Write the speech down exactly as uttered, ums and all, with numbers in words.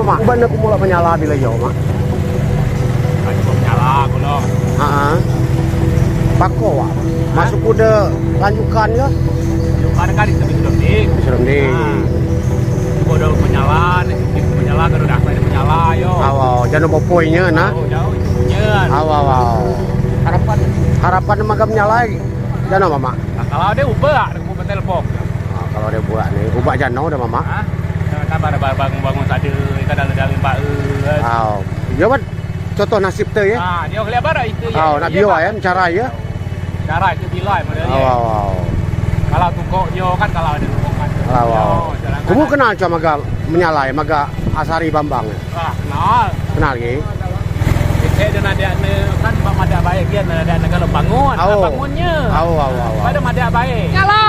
Mak, uban ne kumu lok menyala bilai yo, Mak? Menyala kulo. Haa. Pako, Wak. Masuk kuda lanjukan ke? Lanjukan kan itu bisa dong. Bisa dong. Kuda menyala, menyala kuda dah menyala yo. Awo, jano bopoi nye nah. Awo, jano bopoi nye. Awo, awo. Harapan. Harapan maga menyala. Jano, Mamak? Kalau ade ubak, ade kumu telepon. Kalau ade ubak ni, ubak jano dah, Mamak? Hah? Kan baru bangun-bangun tadi, kan dalam-dalam bae. Aw. Yo, Mat. Contoh nasib te, ya. Ah, dio keliat baru itu, ya. Aw, nak bio, ya, cara, ya. Cara itu bilai model. Aw, aw, aw. Kalau tukok nyo kan, kalau ade tukok kan. Aw, aw. Kumu kenal cuma maga menyala, maga Asari Bambang. Ah, kenal. Kenal lagi. Kite dan adik ne kan bak madeak bae, kian adik ne kalau bangun, aw, bangunnyo. Aw, aw, aw, aw. Pada madeak bae. Nyala.